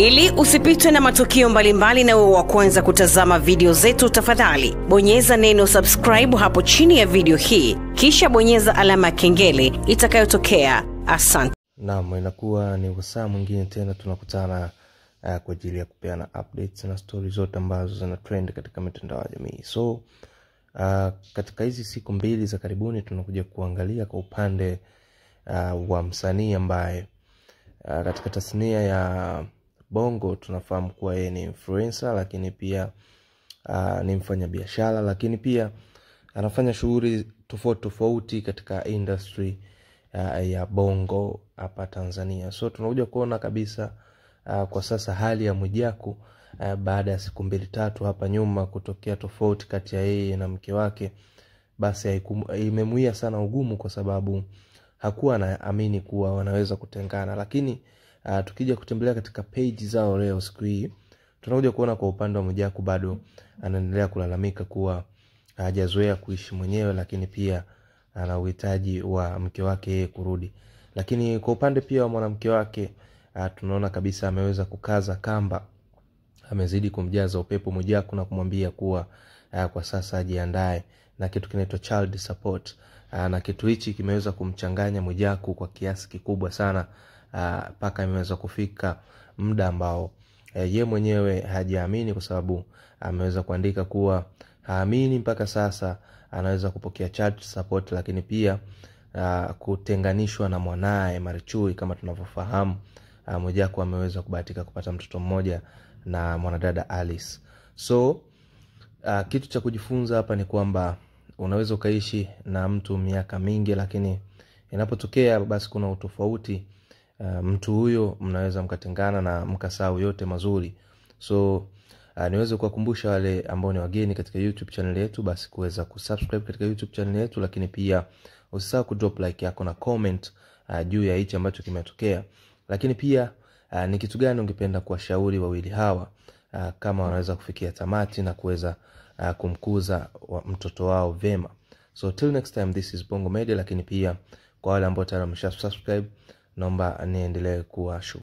Ili usipitwe na matukio mbalimbali na uwe wa kwanza kutazama video zetu, tafadhali bonyeza neno subscribe hapo chini ya video hii, kisha bonyeza alama ya kengele itakayotokea. Asante. Naam, inakuwa ni wasaa mwingine tena tunakutana kwa ajili ya kupeana updates na stories zote ambazo zina trend katika mitandao ya jamii. So katika hizi siku mbili za karibuni tunakuja kuangalia kwa upande wa msanii ambaye katika tasnia ya Bongo tunafahamu kuwa yeye ni influencer, lakini pia ni mfanyabiashara, lakini pia anafanya shughuli tofauti tofauti katika industry ya Bongo hapa Tanzania. So tunakuja kuona kabisa kwa sasa hali ya Mwijaku baada ya siku mbili tatu hapa nyuma kutokea tofauti kati ya yeye na mke wake, basi imemuia sana ugumu kwa sababu hakuwa anaamini kuwa wanaweza kutengana. Lakini tukija kutembelea katika page zao leo siku hii, tunakuja kuona kwa upande wa Mwijaku bado anaendelea kulalamika kuwa hajazoea kuishi mwenyewe, lakini pia ana uhitaji wa mke wake yeye kurudi. Lakini kwa upande pia wa mwanamke wake tunaona kabisa ameweza kukaza kamba, amezidi kumjaza upepo Mwijaku na kumwambia kuwa kwa sasa ajiandae na kitu kinaitwa child support. Na kitu hichi kimeweza kumchanganya Mwijaku kwa kiasi kikubwa sana, mpaka imeweza kufika muda ambao ye mwenyewe hajiamini, kwa sababu ameweza kuandika kuwa haamini mpaka sasa anaweza kupokea child support, lakini pia kutenganishwa na mwanae Marichui. Kama tunavyofahamu, Mwijaku ameweza kubahatika kupata mtoto mmoja na mwanadada Alice. So kitu cha kujifunza hapa ni kwamba unaweza ukaishi na mtu miaka mingi, lakini inapotokea basi kuna utofauti, mtu huyo mnaweza mkatengana na mkasahau yote mazuri. So niweze kuwakumbusha wale ambao ni wageni katika YouTube channel yetu, basi kuweza kusubscribe katika YouTube channel yetu, lakini pia usisahau kudrop like yako na comment juu ya hichi ambacho kimetokea. Lakini pia ni kitu gani ungependa kuwashauri wawili hawa kama wanaweza kufikia tamati na kuweza kumkuza mtoto wao vema. So till next time, this is Bongo Media. Lakini pia kwa wale ambao tayari wamesha subscribe, naomba niendelee kuwashukuru.